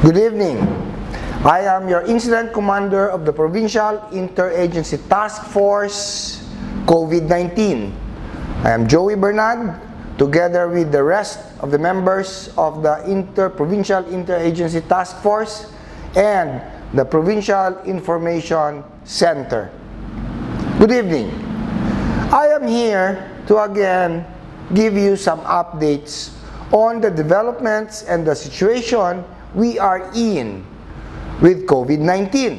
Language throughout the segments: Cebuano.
Good evening. I am your Incident Commander of the Provincial Interagency Task Force COVID-19. I am Joey Bernad, together with the rest of the members of the Interprovincial Interagency Task Force and the Provincial Information Center. Good evening. I am here to again give you some updates on the developments and the situation we are in with COVID-19.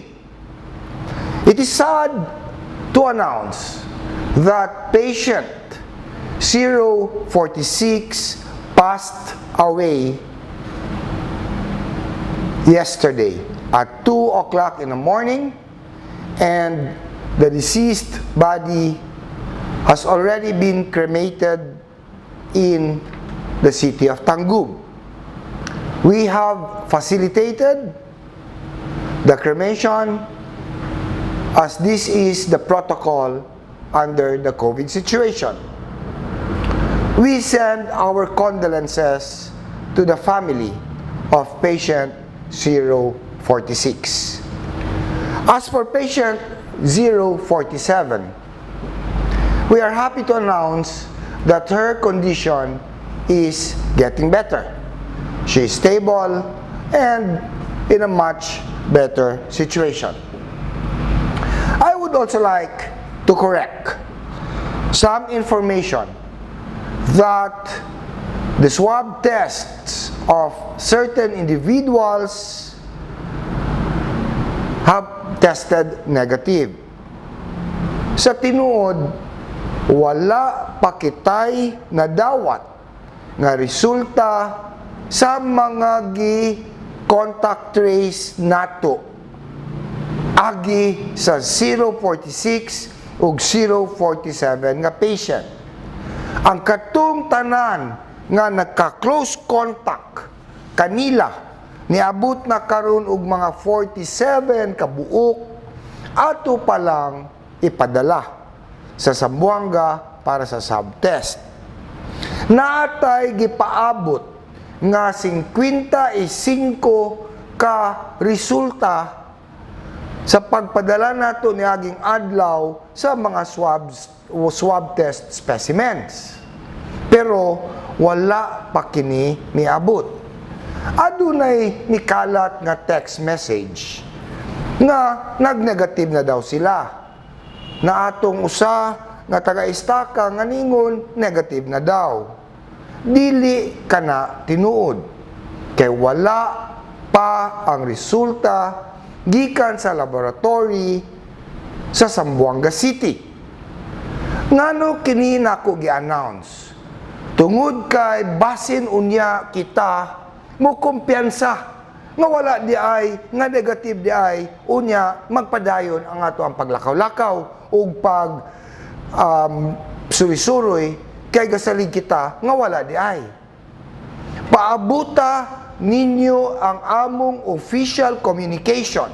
It is sad to announce that patient 046 passed away yesterday at 2 o'clock in the morning, and the deceased body has already been cremated in the city of Tangub. We have facilitated the cremation as this is the protocol under the COVID situation. We send our condolences to the family of patient 046. As for patient 047, we are happy to announce that her condition is getting better. She is stable and in a much better situation. I would also like to correct some information that the swab tests of certain individuals have tested negative. Sa tinuod, wala pa kitay nadawat nga resulta sa mga gi contact trace nato agi sa 046 ug 047 nga patient. Ang katong tanan nga nagka-close contact kanila, niabot na karon og mga 47 ka buok, ato pa lang ipadala sa Zamboanga para sa swab test. Naa tay gipaabot nga 55 ka resulta sa pagpadala nato niaging adlaw sa mga swab test specimens. Pero wala pa kini miabot. Adunay mikalat nga text message nga nagnegative na daw sila. Na atong usa nga taga-istaka nga ningon negative na daw. Dili kana tinuod. Kay wala pa ang resulta gikan sa laboratory sa Zamboanga City. Ngano kini nako gi-announce? Tungod kay basin unya kita mo kumpiyansa nga wala di ay, nga negative di ay, unya magpadayon ang ato ang paglakaw-lakaw ug pag suroy-suroy kay gasalig kita nga wala di ay. Paabuta ninyo ang among official communication.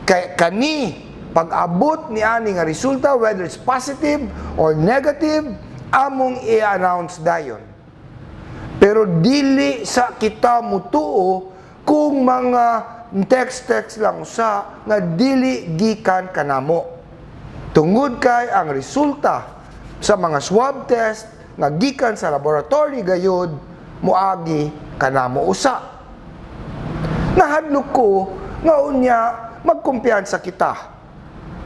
Kay kani pag-abot ni ani nga resulta, whether it's positive or negative, among i-announce dayon. Pero dili sa kita mutuo kung mga text-text lang sa nga dili gikan kanamo. Tungod kay ang resulta sa mga swab test nga gikan sa laboratory gayud moagi kanamo usa. Nahadlok ko nga unya magkumpiyansa kita.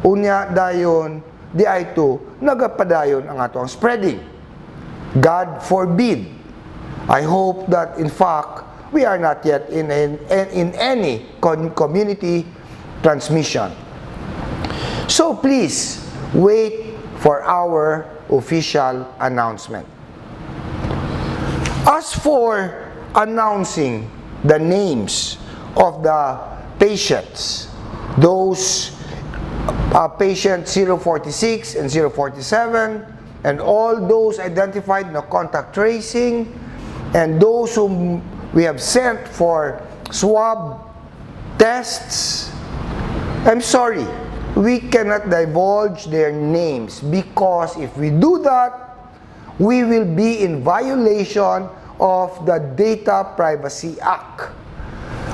Unya dayon di ay to nagapadayon ang ato ang spreading. God forbid. I hope that in fact we are not yet in any community transmission. So please wait for our official announcement. As for announcing the names of the patients, those patient 046 and 047, and all those identified in the contact tracing, and those whom we have sent for swab tests, I'm sorry, we cannot divulge their names because if we do that, we will be in violation of the Data Privacy Act.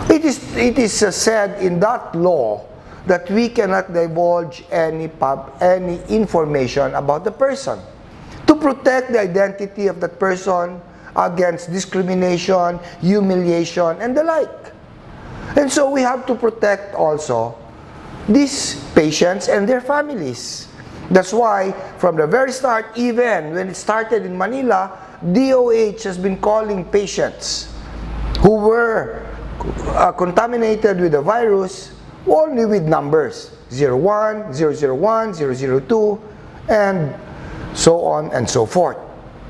It is said in that law that we cannot divulge any information about the person to protect the identity of that person against discrimination, humiliation, and the like. And so we have to protect also these patients and their families. That's why, from the very start, even when it started in Manila, DOH has been calling patients who were contaminated with the virus only with numbers 01, 001, 002, and so on and so forth.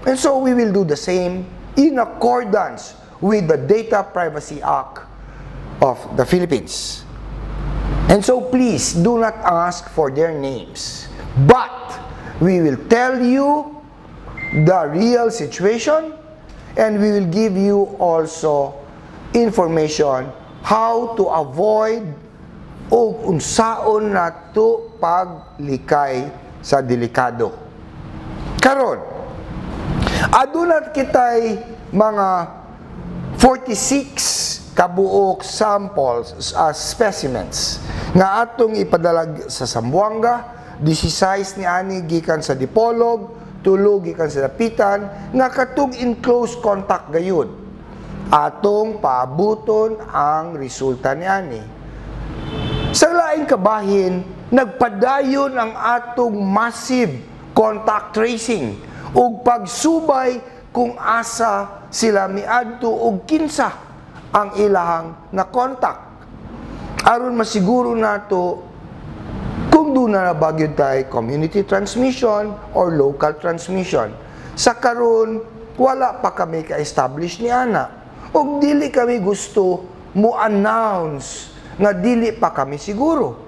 And so we will do the same in accordance with the Data Privacy Act of the Philippines. And so please do not ask for their names. But we will tell you the real situation and we will give you also information how to avoid o unsaon nato paglikay sa delikado. Karon, aduna kitay mga 46 kabuok samples, specimens nga atong ipadala sa Zamboanga, 16 ni ani gikan sa Dipolog, 3 gikan sa Dapitan, nga katong in close contact gayud. Atong paabuton ang resulta ni ani. Sa laing kabahin, nagpadayon ang atong massive contact tracing ug pagsubay kung asa sila miadto ug kinsa ang ilahang na contact aron masiguro nato kung duna na ba gyud tay community transmission or local transmission. Sa karon, wala pa kami ka-establish ni ana. Ug dili kami gusto mo announce nga dili pa kami siguro.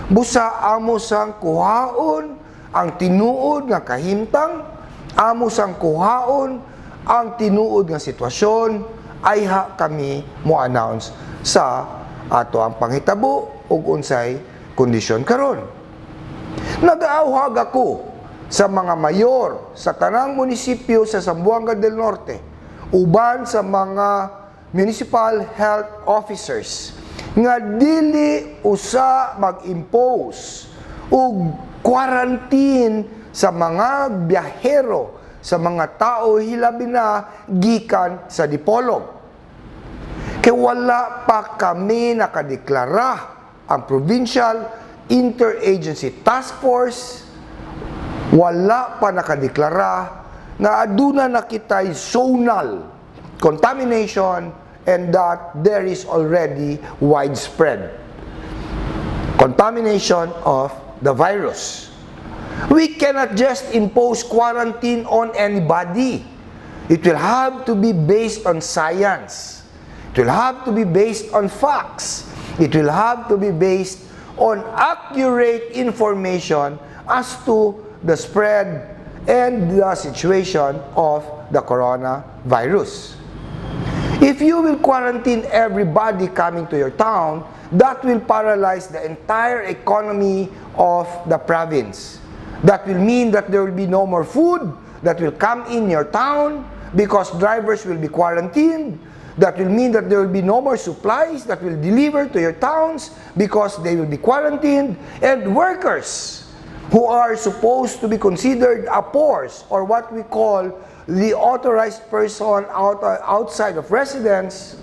Busa amo sang kuhaon ang tinuod nga kahimtang, amo sang kuhaon ang tinuod nga sitwasyon, ayha kami mo announce sa ato ang panghitabo ug unsay kondisyon karon. Nagaawhag ako sa mga mayor sa tanang munisipyo sa Zamboanga del Norte uban sa mga municipal health officers nga dili usa mag-impose og quarantine sa mga biyahero, sa mga tao hilabi na gikan sa Dipolog. Kay wala pa kami nakadeklara, ang Provincial Interagency Task Force wala pa nakadeklara na aduna na kitay zonal contamination and that there is already widespread contamination of the virus. We cannot just impose quarantine on anybody. It will have to be based on science. It will have to be based on facts. It will have to be based on accurate information as to the spread and the situation of the coronavirus. If you will quarantine everybody coming to your town, that will paralyze the entire economy of the province. That will mean that there will be no more food that will come in your town because drivers will be quarantined. That will mean that there will be no more supplies that will deliver to your towns because they will be quarantined. And workers who are supposed to be considered APORs, or what we call the authorized person outside of residence,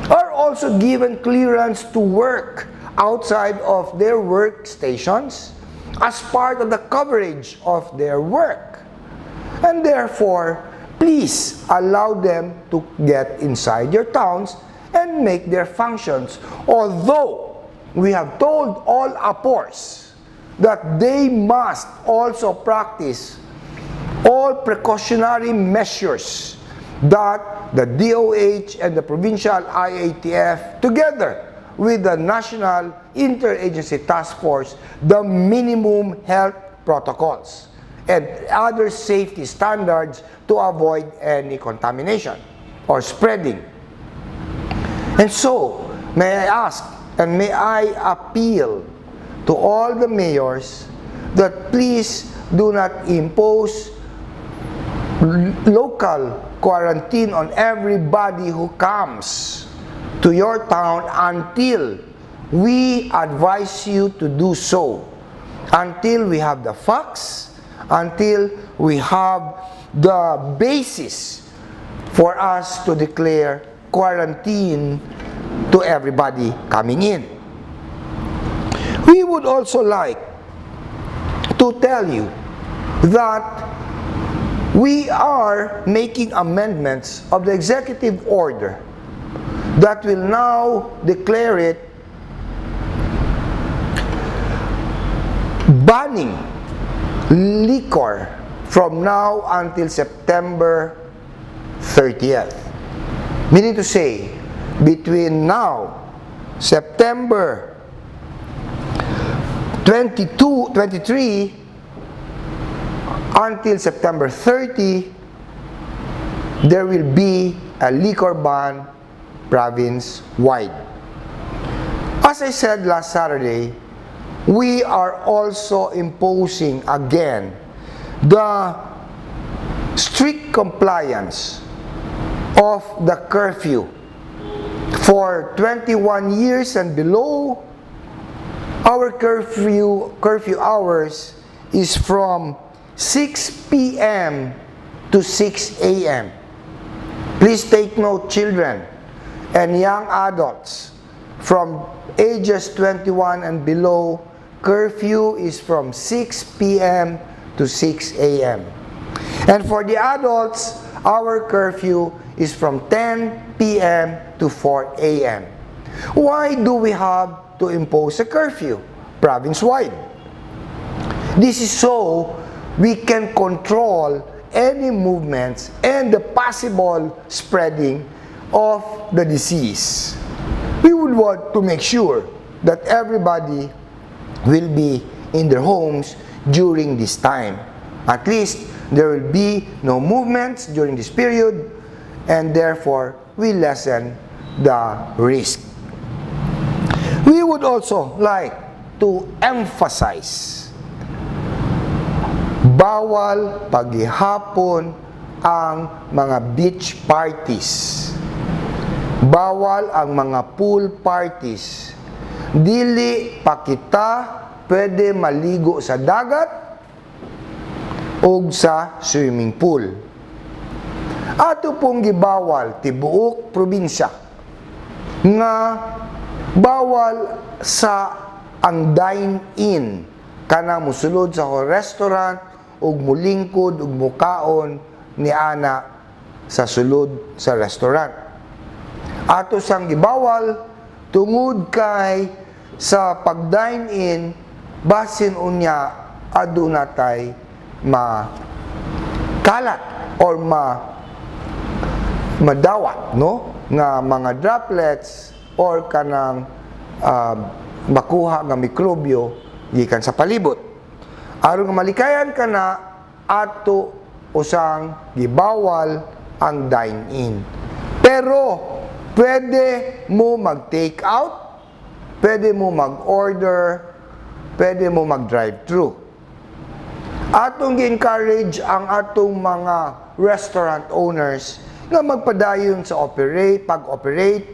are also given clearance to work outside of their workstations as part of the coverage of their work. And therefore, please allow them to get inside your towns and make their functions. Although we have told all APORs that they must also practice all precautionary measures that the DOH and the provincial IATF together with the National Interagency Task Force, the minimum health protocols and other safety standards to avoid any contamination or spreading. And so, may I ask and may I appeal to all the mayors that please do not impose local quarantine on everybody who comes to your towns. to your town until we advise you to do so. Until we have the facts, until we have the basis for us to declare quarantine to everybody coming in. We would also like to tell you that we are making amendments of the executive order that will now declare it banning liquor from now until September 30th. Meaning to say, between now, September 22, 23, until September 30, there will be a liquor ban province-wide. As I said last Saturday, we are also imposing again the strict compliance of the curfew for 21 years and below. Our curfew hours is from 6 p.m. to 6 a.m. Please take note, children and young adults from ages 21 and below, curfew is from 6 p.m. to 6 a.m. And for the adults, our curfew is from 10 p.m. to 4 a.m. Why do we have to impose a curfew province-wide? This is so we can control any movements and the possible spreading of the disease. We would want to make sure that everybody will be in their homes during this time. At least there will be no movements during this period, and therefore we lessen the risk. We would also like to emphasize, bawal paghihapon ang mga beach parties. Bawal ang mga pool parties. Dili pa kita pwede maligo sa dagat o sa swimming pool. Ato pong gibawal tibuok probinsya nga bawal sa ang dine-in, kanang musulod sa restaurant ug mulingkod ug mukaon ni ana sa sulod sa restaurant. Ato sang gibawal tungod kay sa pag-dine in, basin unya aduna tay ma kalat or madawat, no, nga mga droplets or kanang makuha nga mikrobyo gikan sa palibot. Aron nga malikayan kana, ato usang gibawal ang dine-in. Pero pwede mo mag-take out, pwede mo mag-order, pwede mo mag-drive-through. Atong gi-encourage ang atong mga restaurant owners nga magpadayon sa operate, pag-operate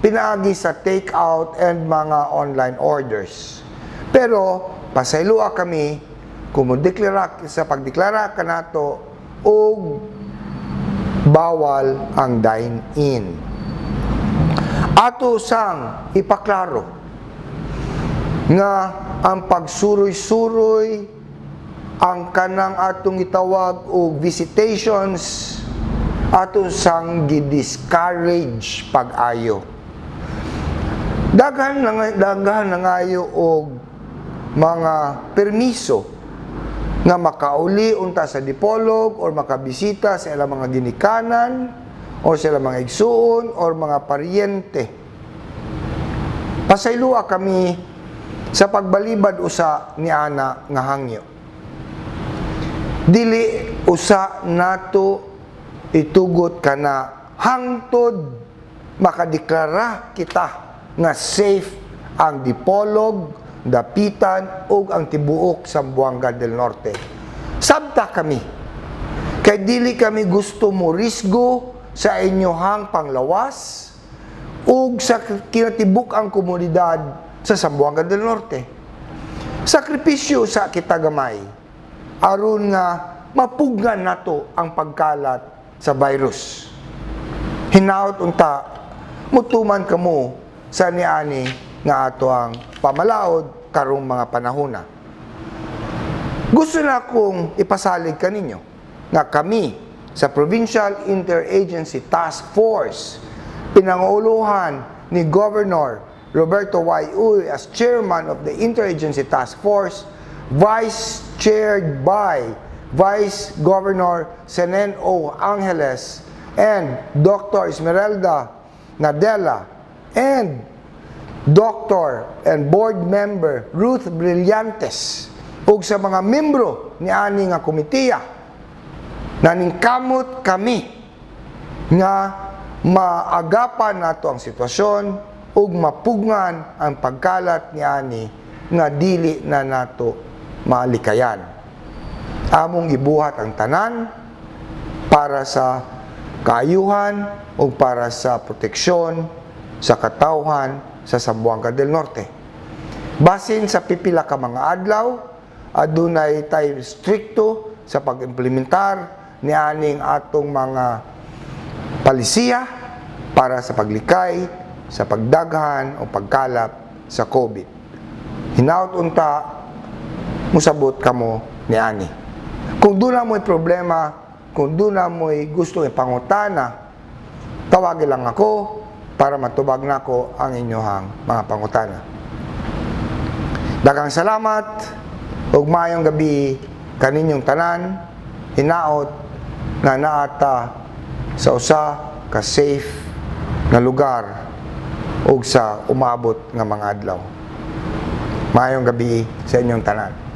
pinaagi sa take out and mga online orders. Pero pasayloa kami kung modeklara sa pagdeklara kanato og bawal ang dine-in. Ato sang ipaklaro nga ang pagsuroy-suroy, ang kanang atong itawag og visitations, ato sang gi-discourage pag-ayo. Daghan na ngayo og mga permiso nga makauli unta sa Dipolog or makabisita sa ilang mga ginikanan or sa ilang mga igsuon or mga paryente. Pasayloa kami sa pagbalibad usa ni ana nga hangyo. Dili usa nato itugot kana hangtod makadeklara kita nga safe ang Dipolog, Dapitan ug ang tibuok Zamboanga del Norte. Sabta kami. Kay dili kami gusto mo risgo sa inyohang panglawas ug sa kinatibuk-ang komunidad sa Zamboanga del Norte. Sakripisyo sa kita gamay aron nga mapugngan nato ang pagkalat sa virus. Hinaot unta mutuman kamo sa niani nga ato ang pamalaod karong mga panahona. Gusto na akong ipasalig kaninyo nga kami sa Provincial Interagency Task Force, pinanguluhan ni Governor Roberto Y. Uy as chairman of the Interagency Task Force, vice chaired by Vice Governor Senen O. Angeles and Dr. Esmeralda Nadela and Doctor and board member Ruth Brillantes ug sa mga membro ni ani nga komiteya, naningkamot kami nga maagapan nato ang sitwasyon ug mapugngan ang pagkalat ni ani nga dili na nato malikayan. Among gibuhat ang tanan para sa kaayuhan ug para sa proteksyon sa katawhan sa Zamboanga del Norte. Basin sa pipila ka mga adlaw, adunay tay strikto sa pag-implementar ni aning atong mga palisiya para sa paglikay sa pagdaghan o pagkalap sa COVID. Hinaot unta musabot kamo niani. Kung duna mo'y problema, kung duna mo'y gusto ipangutana, tawagin lang ako para matubag nako ang inyong mga pangutana. Daghang salamat ug maayong gabi kaninyong tanan. Hinaot nga naa ta sa usa ka safe nga lugar ug sa umaabot nga mga adlaw. Maayong gabi sa inyong tanan.